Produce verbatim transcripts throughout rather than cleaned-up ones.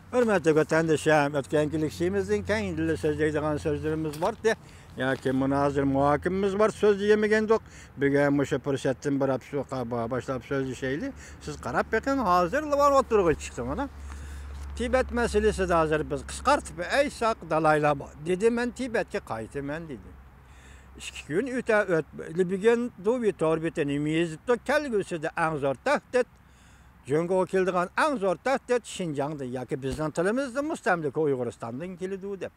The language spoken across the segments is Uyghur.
ھۆرمەتلىك ۋەتەندىشىم، ئۆتكەنكى لېكسىيىمىزدىن كېيىن يەنىلا سۆزلەيدىغان سۆزلىرىمىز بار ئىدى. ياكى مۇنازىرە مۇھاكىمىمىز بار، سۆزلىيەلمىگەنىدۇق. بۈگۈن مۇشۇ پۇرسەتتىن بۇ باشلاپ سۆزلىشەيلى. سىز قاراپ بېقىڭ، ھازىرلا ئوتتۇرىغا چىقتى مانا. تىبەت مەسىلىسىدە ھازىر بىز قىسقارتىپ ئېيتساق، دالاي لاما دېدى، مەن تىبەتكە قايتىمەن دېدى. ئىككى كۈن ئۆتە ئۆتمەيلى بۈگۈن دۇۋى تور بېتى نېمە يېزىپتۇ؟ كەلگۈسىدە ئەڭ زور تەھدىت، جۇڭگوغا كېلىدىغان ئەڭ زور تەھدىت شىنجاڭدىن ياكى بىزنىڭ تىلىمىزدا مۇستەملىكە ئۇيغۇرىستاندىن كېلىدۇ دەپ.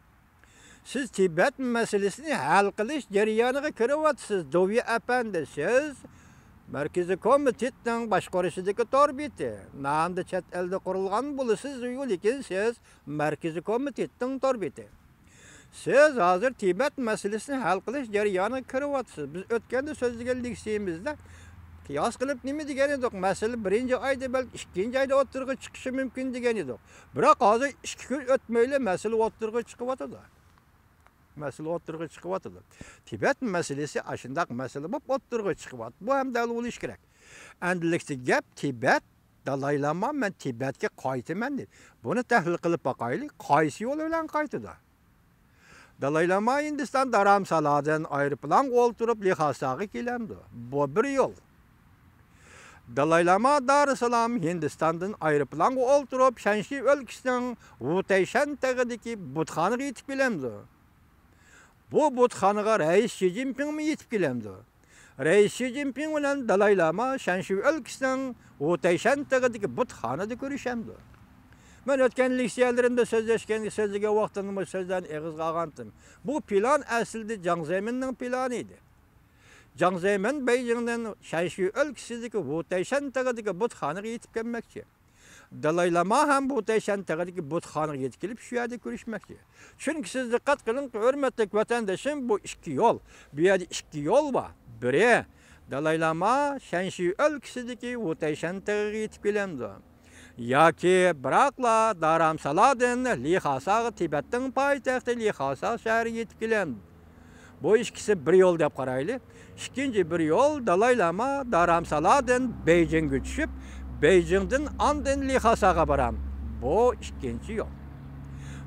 سىز تىبەت مەسىلىسىنى ھەل قىلىش جەريانىغا كىرىۋاتىسىز، دۇۋى ئەپەندى. سىز مەركىزىي كومىتېتنىڭ باشقۇرۇشىدىكى تور بېتى. نامدا چەت ئەلدە قۇرۇلغان بولىسىز، لېكىن سىز مەركىزىي كومىتېتنىڭ تور بېتى. سىز ھازىر تىبەت مەسىلىسىنى ھەل قىلىش جەريانىغا كىرىۋاتىسىز. بىز ئۆتكەندە سۆزلىگەن لېكسىيىمىزدە قىياس قىلىپ نېمە دېگەن ئىدۇق؟ مەسىلە بىرىنچى ئايدا، بەلكى ئىككىنچى ئايدا ئوتتۇرىغا چىقىشى مۇمكىن دېگەن ئىدۇق. بىراق ھازىر ئىككى كۈن ئۆتمەيلا مەسىلە ئوتتۇرىغا چىقىۋاتىدۇ. مەسىلە ئوتتۇرىغا چىقىۋاتىدۇ. تىبەت مەسىلىسى ئاشۇنداق مەسىلە بولۇپ ئوتتۇرىغا چىقىۋاتىدۇ. بۇ ھەم دەل بولۇشى كېرەك. ئەمدىلىكتە گەپ تىبەت، دالاي لاما، مەن تىبەتكە قايتىمەن دېدى. بۇنى تەھلىل قىلىپ باقايلى، قايسى يول بىلەن قايتىدۇ؟ دالاي لاما ھىندىستان دارامسالادىن ئايروپىلانغا ئولتۇرۇپ لىخاساغا كېلەمدۇ؟ بۇ بىر يول. دالاي لاما دارىسالام ھىندىستاندىن ئايروپىلانغا ئولتۇرۇپ شەنشى ئۆلكىسىنىڭ ۋۇتەيشەن تېغىدىكى بۇتخانىغا يېتىپ كېلەمدۇ؟ بۇ بۇتخانىغا رەئىس شى جىنپىڭمۇ يېتىپ كېلەمدۇ؟ رەئىس شى جىنپىڭ بىلەن دالاي لاما شەنشى ئۆلكىسىنىڭ ۋۇتەيشەن تېغىدىكى بۇتخانىدا كۆرۈشەمدۇ؟ مەن ئۆتكەن لېكسىيەلىرىمدە سۆزلەشكەن، سۆزلىگەن ۋاقتىمدا مۇشۇ سۆزلەرنى ئېغىزغا ئالغانتىم. بۇ پىلان ئەسلىدە جاڭ زېمىننىڭ پىلانى ئىدى. جاڭ زېمىن بېيجىڭدىن شەنشى ئۆلكىسىدىكى ۋۇتەيشەن تېغىدىكى بۇتخانىغا يېتىپ كەلمەكچى. دالاي لاما ھەم ۋۇتەيشەن تېغىدىكى بۇتخانىغا يېتىپ كېلىپ، شۇ يەردە كۆرۈشمەكچى. چۈنكى سىز دىققەت قىلىڭ، ھۆرمەتلىك ۋەتەندىشىم، بۇ ئىككى يول. بۇ يەردە ئىككى يول بار. بىرى، دالاي لاما شەنشى ئۆلكىسىدىكى ۋۇتەيشەن تېغىغا يېتىپ كېلەمدۇ؟ ياكى بىراقلا دارامسالادىن لىخاساغا، تىبەتنىڭ پايتەختى لىخاسا شەھىرىگە يېتىپ كېلەمدۇ؟ بۇ ئىككىسى بىر يول دەپ قارايلى. ئىككىنچى بىر يول، دالاي لاما دارامسالادىن بېيجىڭغا چۈشۈپ، بېيجىڭدىن ئاندىن لىخاساغا بارام. بۇ ئىككىنچى يول.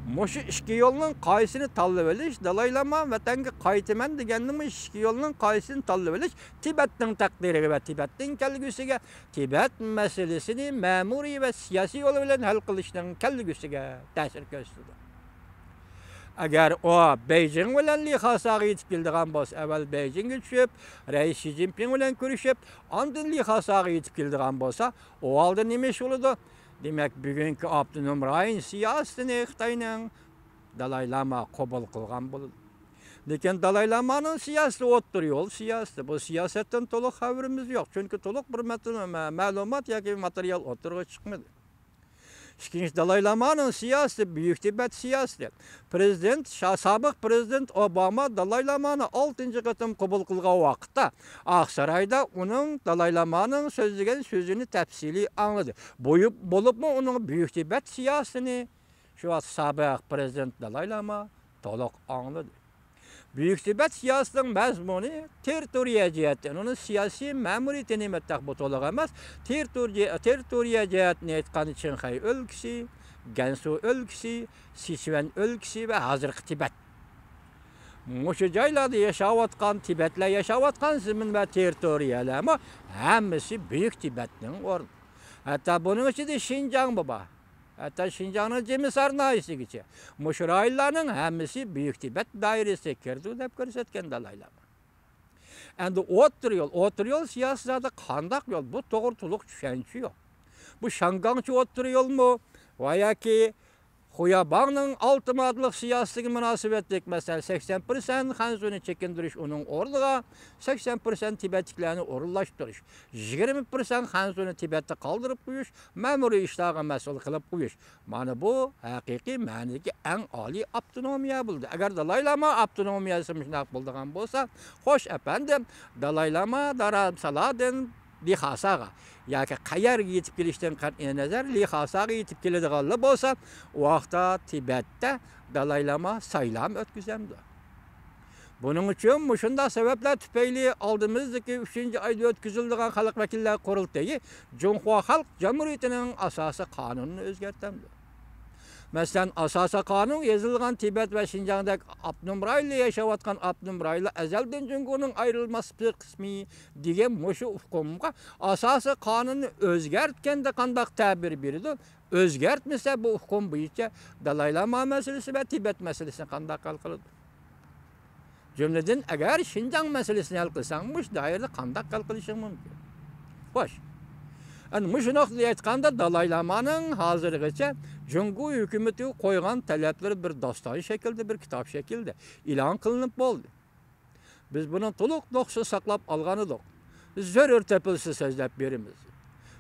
مۇشۇ ئىككى يولنىڭ قايسىنى تاللىۋېلىش، دالاي لاما ۋەتەنگە قايتىمەن دېگەندىمۇ ئىككى يولنىڭ قايسىنى تاللىۋېلىش تىبەتنىڭ تەقدىرىگە ۋە تىبەتنىڭ كەلگۈسىگە، تىبەت مەسىلىسىنى مەمۇرىي ۋە سىياسىي يول بىلەن ھەل قىلىشنىڭ كەلگۈسىگە تەسىر كۆرسىتىدۇ. ئەگەر ئۇ بېيجىڭ بىلەن لىخاساغا يېتىپ كېلىدىغان بولسا، ئەۋۋەل بېيجىڭغا چۈشۈپ، رەئىس شى جىنپىڭ بىلەن كۆرۈشۈپ، ئاندىن لىخاساغا يېتىپ كېلىدىغان بولسا، ئۇ ھالدا نېمە ئىش بولىدۇ؟ دېمەك، بۈگۈنكى ئاپتونوم رايون سىياسىتىنى خىتاينىڭ دالاي لاما قوبۇل قىلغان بولىدۇ. لېكىن دالاي لامانىڭ سىياسىتى ئوتتۇرا يول سىياسىتى. بۇ سىياسەتتىن تولۇق خەۋىرىمىز يوق، چۈنكى تولۇق بىر مەتن-، مە-، مەلۇمات ياكى ماتېرىيال ئوتتۇرىغا چىقمىدى. ئىككىنچى، دالاي لامانىڭ سىياسىتى، بۈيۈك تىبەت سىياسىتى. پىرېزىدېنت، شا-، سابىق پىرېزىدېنت ئوباما دالاي لامانى ئالتىنچى قېتىم قوبۇل قىلغان ۋاقىتتا، ئاقسارايدا ئۇنىڭ، دالاي لامانىڭ سۆزلىگەن سۆزىنى تەپسىلىي ئاڭلىدى. بويۇپ-، بولۇپمۇ ئۇنىڭ بۈيۈك تىبەت سىياسىتىنى شۇ ۋاقىت سابىق پىرېزىدېنت دالاي لاما تولۇق ئاڭلىدى. بۈيۈك تىبەت سىياسىتىنىڭ مەزمۇنى تېررىتورىيە جەھەتتىن، ئۇنىڭ سىياسىي مەمۇرىيىتى نېمە تېخى بۇ تولۇق ئەمەس. تېررىتورىيە، تېررىتورىيە جەھەتتىن ئېيتقاندا، چىڭخەي ئۆلكىسى، گەنسۇ ئۆلكىسى، سىچۈەن ئۆلكىسى ۋە ھازىرقى تىبەت. مۇشۇ جايلاردا ياشاۋاتقان تىبەتلەر ياشاۋاتقان زېمىن ۋە تېررىتورىيەلەرمۇ ھەممىسى بۈيۈك تىبەتنىڭ ئورنى. ھەتتا بۇنىڭ ئىچىدە شىنجاڭمۇ بار. ھەتتا شىنجاڭنىڭ جىمىسار ناھىيەسىگىچە مۇشۇ رايونلارنىڭ ھەممىسى بۈيۈك تىبەت دائىرىسىگە كىرىدۇ دەپ كۆرسەتكەن دالاي لاما. ئەمدى ئوتتۇرا يول، ئوتتۇرا يول سىياسىتىدە قانداق يول؟ بۇ توغرا تولۇق چۈشەنچە يوق. بۇ شياڭگاڭچە ئوتتۇرا يولمۇ ۋە ياكى خۇياباڭنىڭ ئالتە ماددىلىق سىياسىتىگە مۇناسىۋەتلىك، مەسىلەن، سەكسەن پىرسەنت خەنزۇنى چېكىندۈرۈش، ئۇنىڭ ئورنىغا سەكسەن پىرسەنت تىبەتلىكلەرنى ئورۇنلاشتۇرۇش، يىگىرمە پىرسەنت خەنزۇنى تىبەتتە قالدۇرۇپ قويۇش، مەمۇرىي ئىشلارغا مەسئۇل قىلىپ قويۇش. مانا بۇ ھەقىقىي مەنىدىكى ئەڭ ئالىي ئاپتونومىيە بولدى. ئەگەر دالاي لاما ئاپتونومىيەسى مۇشۇنداق بولىدىغان بولسا، خوش ئەپەندىم، دالاي لاما دارامسالادىن لىخاساغا ياكى قەيەرگە يېتىپ كېلىشتىن قەتئىينەزەر، لىخاساغا يېتىپ كېلىدىغانلا بولسا، ئۇ ۋاقىتتا تىبەتتە دالاي لاما سايلام ئۆتكۈزەمدۇ؟ بۇنىڭ ئۈچۈن مۇشۇنداق سەۋەبلەر تۈپەيلى ئالدىمىزدىكى ئۈچىنچى ئايدا ئۆتكۈزۈلىدىغان خەلق ۋەكىللەر قۇرۇلتىيى جۇڭخۇا خەلق جۇمھۇرىيىتىنىڭ ئاساسىي قانۇنىنى ئۆزگەرتەمدۇ؟ مەسىلەن، ئاساسىي قانۇن يېزىلغان تىبەت ۋە شىنجاڭدەك ئاپتونوم رايوندا ياشاۋاتقان ئاپتونوم رايونلار ئەزەلدىن جۇڭگونىڭ ئايرىلماس بىر قىسمى دېگەن مۇشۇ ئۇقۇمغا ئاساسىي قانۇننى ئۆزگەرتكەندە قانداق تەبىر بېرىدۇ؟ ئۆزگەرتمىسە، بۇ ئۇقۇم بويىچە دالاي لاما مەسىلىسى ۋە تىبەت مەسىلىسىنى قانداق ھەل قىلىدۇ؟ جۈملىدىن، ئەگەر شىنجاڭ مەسىلىسىنى ھەل قىلساڭ، مۇشۇ دائىرىدە قانداق ھەل قىلىشىڭ مۇمكىن؟ خوش. ئەنە مۇشۇ نۇقتىدىن ئېيتقاندا، دالاي لامانىڭ ھازىرغىچە جۇڭگو ھۆكۈمىتىگە قويغان تەلەپلىرى بىر داستان شەكلىدە، بىر كىتاب شەكلىدە ئېلان قىلىنىپ بولدى. بىز بۇنىڭ تولۇق نۇسخىسىنى ساقلاپ ئالغان ئىدۇق. زۆرۈر تېپىلسا سۆزلەپ بېرىمىز.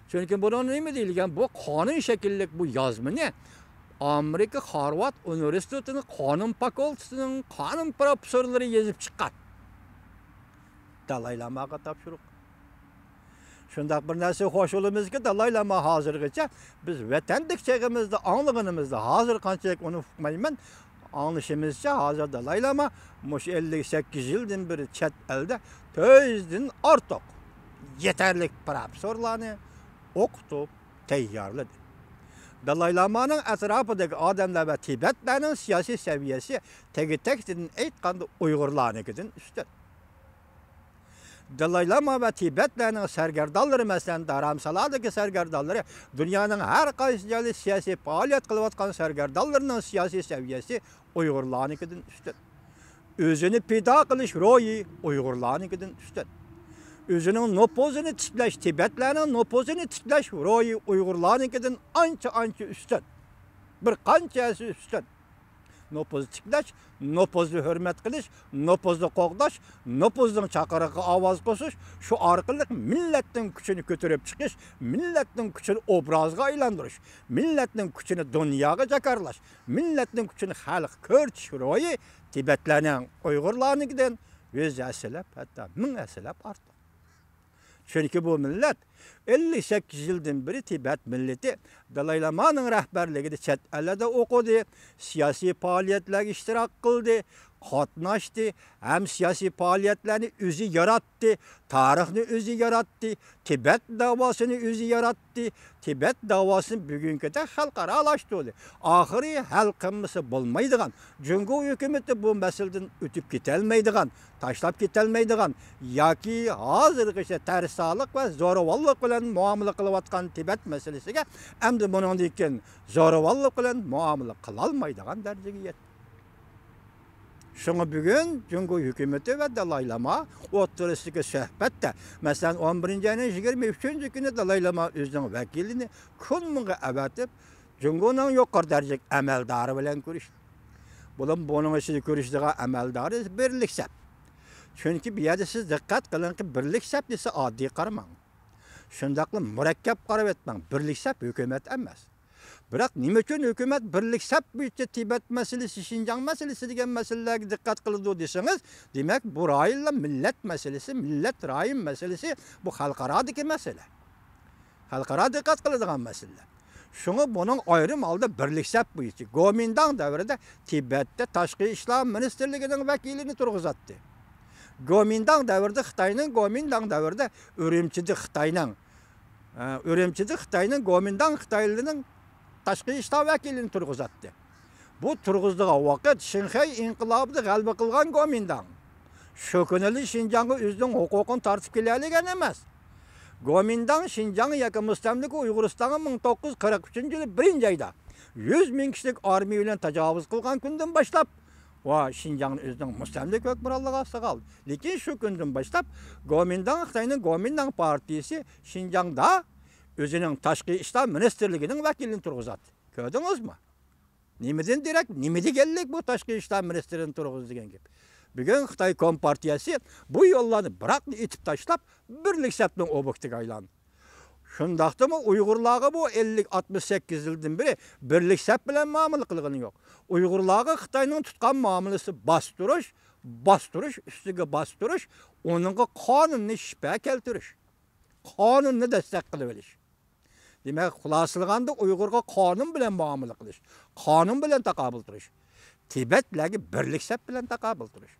چۈنكى بۇنىڭ نېمە دېيىلگەن؟ بۇ قانۇن شەكىللىك بۇ يازمىنى ئامېرىكا خارۋارد ئۇنىۋېرسىتېتىنىڭ قانۇن فاكۇلتېتىنىڭ قانۇن پروفېسسورلىرى يېزىپ چىققان. دالاي لاماغا تاپشۇرۇق. شۇنداق بىر نەرسە خوش بولىمىزكى، دالاي لاما ھازىرغىچە بىز ۋەتەندىكى چېغىمىزدا ئاڭلىغىنىمىزدا، ھازىر قانچىلىك ئۇنى ئۇقمايمەن، ئاڭلىشىمىزچە، ھازىر دالاي لاما مۇشۇ ئەللىك سەككىز يىلدىن بېرى چەت ئەلدە تۆت يۈزدىن ئارتۇق يېتەرلىك پروفېسسورلارنى ئوقۇتۇپ تەييارلىدى. دالاي لامانىڭ ئەتراپىدىكى ئادەملەر ۋە تىبەتلەرنىڭ سىياسىي سەۋىيەسى تېگى-تەكتىدىن ئېيتقاندا ئۇيغۇرلارنىڭكىدىن ئۈستۈن. دالاي لاما ۋە تىبەتلەرنىڭ سەرگەردانلىرى، مەسىلەن، دارامسالادىكى سەرگەردانلىرى، دۇنيانىڭ ھەر قايسى جايلىرى سىياسىي پائالىيەت قىلىۋاتقان سەرگەردانلىرىنىڭ سىياسىي سەۋىيەسى ئۇيغۇرلارنىڭكىدىن ئۈستۈن. ئۆزىنى پىدا قىلىش روھى ئۇيغۇرلارنىڭكىدىن ئۈستۈن. ئۆزىنىڭ نوپۇزىنى تىكلەش، تىبەتلەرنىڭ نوپۇزىنى تىكلەش روھى ئۇيغۇرلارنىڭكىدىن ئانچە-ئانچە ئۈستۈن. بىر قانچە ھەسسە ئۈستۈن. نوپۇز تىكلەش، نوپۇزنى ھۆرمەت قىلىش، نوپۇزنى قوغداش، نوپۇزنىڭ چاقىرىقىغا ئاۋاز قوشۇش، شۇ ئارقىلىق مىللەتنىڭ كۈچىنى كۆتۈرۈپ چىقىش، مىللەتنىڭ كۈچىنى ئوبرازغا ئايلاندۇرۇش، مىللەتنىڭ كۈچىنى دۇنياغا جاكارلاش، مىللەتنىڭ كۈچىنى خەلققە كۆرسىتىش روھى تىبەتلەرنىڭ ئۇيغۇرلارنىڭكىدىن يۈز ھەسسىلەپ، ھەتتا مىڭ ھەسسىلەپ ئارتۇق. چۈنكى بۇ مىللەت ئەللىك سەككىز يىلدىن بېرى تىبەت مىللىتى دالاي لامانىڭ رەھبەرلىكىدە چەت ئەللەردە ئوقۇدى، سىياسىي پائالىيەتلەرگە ئىشتىراك قىلدى، قاتناشتى، ھەم سىياسىي پائالىيەتلەرنى ئۆزى ياراتتى، تارىخنى ئۆزى ياراتتى، تىبەت داۋاسىنى ئۆزى ياراتتى، تىبەت داۋاسىنى بۈگۈنكىدەك خەلقئارالاشتۇردى. ئاخىرى ھەل قىلمىسا بولمايدىغان، جۇڭگو ھۆكۈمىتى بۇ مەسىلىدىن ئۆتۈپ كېتەلمەيدىغان، تاشلاپ كېتەلمەيدىغان ياكى ھازىرغىچە تەرسالىق ۋە زورىۋاللىق بىلەن مۇئامىلە قىلىۋاتقان تىبەت مەسىلىسىگە ئەمدى بۇنىڭدىن كېيىن زورىۋاللىق بىلەن مۇئامىلە قىلالمايدىغان دەرىجىگە يەتتى. شۇڭا بۈگۈن جۇڭگو ھۆكۈمىتى ۋە دالاي لاما ئوتتۇرىسىدىكى سۆھبەتتە، مەسىلەن، ئون بىرىنچى ئاينىڭ يىگىرمە ئۈچىنچى كۈنى دالاي لاما ئۆزىنىڭ ۋەكىلىنى كۇنمىڭغا ئەۋەتىپ، جۇڭگونىڭ يۇقىرى دەرىجىلىك ئەمەلدارى بىلەن كۆرۈشتى. بۇلار بۇنىڭ ئىچىدە كۆرۈشىدىغان ئەمەلدارى بىرلىك سەپ. چۈنكى بۇ يەردە سىز دىققەت قىلىڭكى، بىرلىك سەپ دېسە ئاددىي قارىماڭ. شۇنداقلا مۇرەككەپ قاراپ ئۆتمەڭ، بىرلىك سەپ ھۆكۈمەت ئەمەس. بىراق نېمە ئۈچۈن ھۆكۈمەت بىرلىك سەپ بويىچە تىبەت مەسىلىسى، شىنجاڭ مەسىلىسى دېگەن مەسىلىلەرگە دىققەت قىلىدۇ دېسىڭىز، دېمەك، بۇ رايونلار مىللەت مەسىلىسى، مىللەت رايون مەسىلىسى، بۇ خەلقئارادىكى مەسىلە. خەلقئارا دىققەت قىلىدىغان مەسىلىلەر. شۇڭا بۇنىڭ ئايرىم ھالدا بىرلىك سەپ بويىچە گومىنداڭ دەۋرىدە تىبەتتە تاشقى ئىشلار مىنىستىرلىكىنىڭ ۋەكىلىنى تۇرغۇزاتتى. گومىنداڭ دەۋرىدە خىتاينىڭ، گومىنداڭ دەۋرىدە ئۈرۈمچىدە خىتاينىڭ، ئە، ئۈرۈمچىدە خىتاينىڭ، گومىنداڭ خىتايلىرىنىڭ تاشقى ئىشلار ۋەكىلىنى تۇرغۇزاتتى. بۇ تۇرغۇزىدىغان ۋاقىت شىنخەي ئىنقىلابىدا غەلىبە قىلغان گومىنداڭ. شۇ كۈنىلا شىنجاڭغا ئۆزىنىڭ ھوقۇقىنى تارتىپ كېلەلىگەن ئەمەس. گومىنداڭ شىنجاڭ ياكى مۇستەملىكە ئۇيغۇرىستانغا مىڭ توققۇز يۈز قىرىق ئۈچىنچى يىلى بىرىنچى ئايدا يۈز مىڭ كىشىلىك ئارمىيە بىلەن تاجاۋۇز قىلغان كۈندىن باشلاپ، ۋە شىنجاڭنى ئۆزىنىڭ مۇستەملىكە ھۆكۈمرانلىقى ئاستىغا ئالدى. لېكىن شۇ كۈندىن باشلاپ گومىنداڭ، خىتاينىڭ گومىنداڭ پارتىيىسى شىنجاڭدا ئۆزىنىڭ تاشقى ئىشلار مىنىستىرلىكىنىڭ ۋەكىلىنى تۇرغۇزاتتى. كۆردىڭىزمۇ؟ نېمىدىن دېرەك، نېمە دېگەنلىك بۇ تاشقى ئىشلار مىنىستىرىنى تۇرغۇز دېگەن گەپ؟ بۈگۈن خىتاي كومپارتىيەسى بۇ يوللارنى بىراقلا ئېتىپ تاشلاپ، بىرلىك سەپنىڭ ئوبيېكتىغا ئايلاندى. شۇنداقتىمۇ ئۇيغۇرلارغا بۇ ئەللىك، ئاتمىش سەككىز يىلدىن بېرى بىرلىك سەپ بىلەن مۇئامىلە قىلغىنى يوق. ئۇيغۇرلارغا خىتاينىڭ تۇتقان مۇئامىلىسى باستۇرۇش، باستۇرۇش، ئۈستىگە باستۇرۇش، ئۇنىڭغا قانۇننى شىپە كەلتۈرۈش، قانۇننى دەستەك قىلىۋېلىش. دېمەك، خۇلاسىلىغاندا ئۇيغۇرغا قانۇن بىلەن مۇئامىلە قىلىش، قانۇن بىلەن تاقابىل تۇرۇش، تىبەتلەرگە بىرلىك سەپ بىلەن تاقابىل تۇرۇش.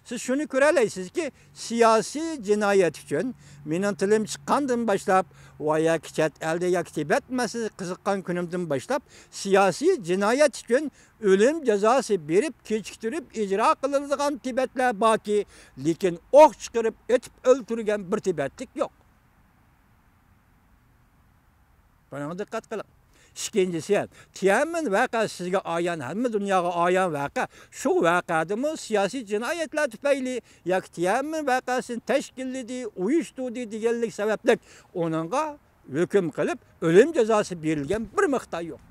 سىز شۇنى كۆرەلەيسىزكى، سىياسىي جىنايەت ئۈچۈن مېنىڭ تىلىم چىققاندىن باشلاپ ۋە ياكى چەت ئەلدە ياكى تىبەت مەسىلىسىگە قىزىققان كۈنۈمدىن باشلاپ سىياسىي جىنايەت ئۈچۈن ئۆلۈم جازاسى بېرىپ، كېچىكتۈرۈپ ئىجرا قىلىنىدىغان تىبەتلەر باركى، لېكىن ئوق چىقىرىپ ئېتىپ ئۆلتۈرگەن بىر تىبەتلىك يوق. بۇنىڭغا دىققەت قىلىڭ. ئىككىنچىسى، تيەنئەنمېن ۋەقەسى سىزگە ئايان، ھەممە دۇنياغا ئايان ۋەقە. شۇ ۋەقەدىمۇ سىياسىي جىنايەتلەر تۈپەيلى ياكى تيەنئەنمېن ۋەقەسىنى تەشكىللىدى، ئۇيۇشتۇردى دېگەنلىك سەۋەبلىك ئۇنىڭغا ھۆكۈم قىلىپ، ئۆلۈم جازاسى بېرىلگەن بىر مىقدار يوق.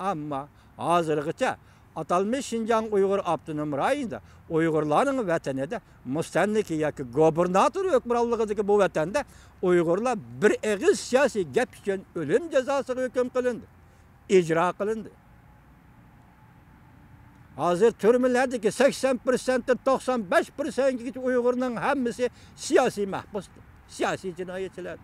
ئەمما ھازىرغىچە ئاتالمىش شىنجاڭ ئۇيغۇر ئاپتونوم رايونىدا، ئۇيغۇرلارنىڭ ۋەتىنىدە، مۇستەملىكە ياكى گوبىرناتور ھۆكۈمرانلىقىدىكى بۇ ۋەتەندە ئۇيغۇرلار بىر ئېغىز سىياسىي گەپ ئۈچۈن ئۆلۈم جازاسىغا ھۆكۈم قىلىندى، ئىجرا قىلىندى. ھازىر تۈرمىلەردىكى سەكسەن پىرسەنتتىن توقسان بەش پىرسەنتكىچە ئۇيغۇرنىڭ ھەممىسى سىياسىي مەھبۇس، سىياسىي جىنايەتچىلەر.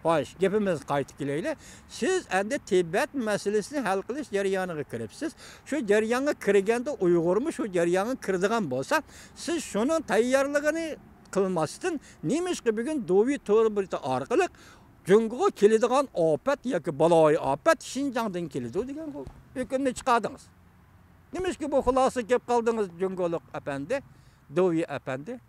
خوش، گېپىمىزگە قايتىپ كېلەيلى. سىز ئەمدى تىبەت مەسىلىسىنى ھەل قىلىش جەريانىغا كىرىپسىز. شۇ جەريانغا كىرگەندە ئۇيغۇرمۇ شۇ جەريانغا كىرىدىغان بولسا، سىز شۇنىڭ تەييارلىقىنى قىلماستىن، نېمىشقا بۈگۈن دۇۋى تور بېتى ئارقىلىق جۇڭگوغا كېلىدىغان ئاپەت ياكى بالايىئاپەت شىنجاڭدىن كېلىدۇ دېگەن ھۆكۈمنى چىقاردىڭىز؟ نېمىشقا بۇ خۇلاسىگە كېلىپ قالدىڭىز، جۇڭگولۇق ئەپەندى، دۇۋى ئەپەندى؟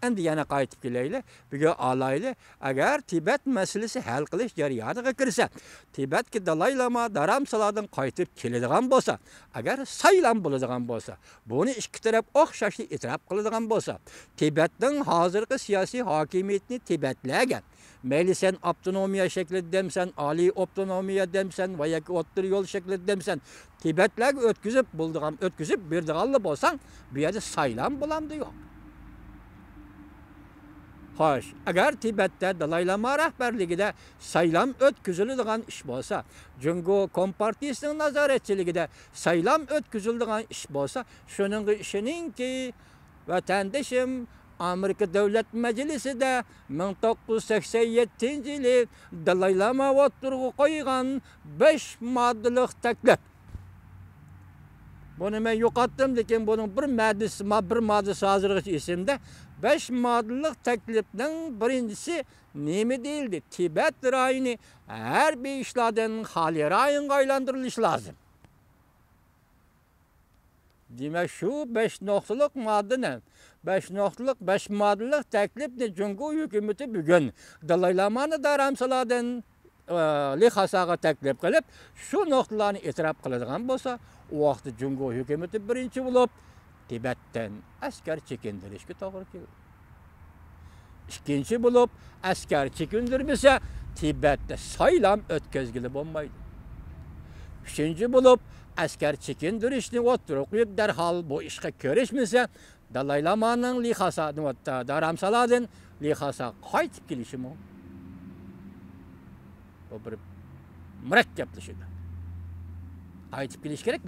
ئەمدى يەنە قايتىپ كېلەيلى، بۈگۈن ئالايلى، ئەگەر تىبەت مەسىلىسى ھەل قىلىش جەريانىغا كىرسە، تىبەتكە دالاي لاما دارامسالادىن قايتىپ كېلىدىغان بولسا، ئەگەر سايلام بولىدىغان بولسا، بۇنى ئىككى تەرەپ ئوخشاشلا ئېتىراپ قىلىدىغان بولسا، تىبەتنىڭ ھازىرقى سىياسىي ھاكىمىيىتىنى تىبەتلەرگە، مەيلى سەن ئاپتونومىيە شەكلىدە دەمسەن، ئالىي ئاپتونومىيە دەمسەن ۋە ياكى ئوتتۇرا يول شەكلىدە دەمسەن، تىبەتلەرگە ئۆتكۈزۈپ بولىدىغان، ئۆتكۈزۈپ بېرىدىغانلا بولساڭ، بۇ يەردە سايلام بولامدۇ يوق؟ خوش، ئەگەر تىبەتتە دالاي لاما رەھبەرلىكىدە سايلام ئۆتكۈزۈلىدىغان ئىش بولسا، جۇڭگو كومپارتىيىسىنىڭ نازارەتچىلىكىدە سايلام ئۆتكۈزۈلىدىغان ئىش بولسا، شۇنىڭغا ئىشىنىڭكى، ۋەتەندىشىم، ئامېرىكا دۆلەت مەجلىسىدە مىڭ توققۇز يۈز سەكسەن يەتتىنچى يىلى دالاي لاما ئوتتۇرىغا قويغان بەش ماددىلىق تەكلىپ. بۇنى مەن يوقاتتىم، لېكىن بۇنىڭ بىر ماددىسى، ما-، بىر ماددىسى ھازىرغىچە ئېسىمدە. بەش ماددىلىق تەكلىپنىڭ بىرىنچىسى نېمە دېيىلدى؟ تىبەت رايونى ھەربىي ئىشلاردىن خالىي رايونغا ئايلاندۇرۇلۇشى لازىم. دېمەك، شۇ بەش نۇقتىلىق ماددىنى، بەش نۇقتىلىق، بەش ماددىلىق تەكلىپنى جۇڭگو ھۆكۈمىتى بۈگۈن دالاي لامانى دارامسالادىن، ئى، لىخاساغا تەكلىپ قىلىپ، شۇ نۇقتىلارنى ئېتىراپ قىلىدىغان بولسا، ئۇ ۋاقىتتا جۇڭگو ھۆكۈمىتى بىرىنچى بولۇپ تىبەتتىن ئەسكەر چېكىندۈرۈشكە توغرا كېلىدۇ. ئىككىنچى بولۇپ، ئەسكەر چېكىندۈرمىسە، تىبەتتە سايلام ئۆتكۈزگىلى بولمايدۇ. ئۈچىنچى بولۇپ، ئەسكەر چېكىندۈرۈشنى ئوتتۇرىغا قويۇپ، دەرھال بۇ ئىشقا كىرىشمىسە، دالاي لامانىڭ لىخاسا، نۆۋەتتە دارامسالادىن لىخاسا قايتىپ كېلىشىمۇ، بۇ بىر مۇرەككەپلىشىدۇ. قايتىپ كېلىش كېرەك.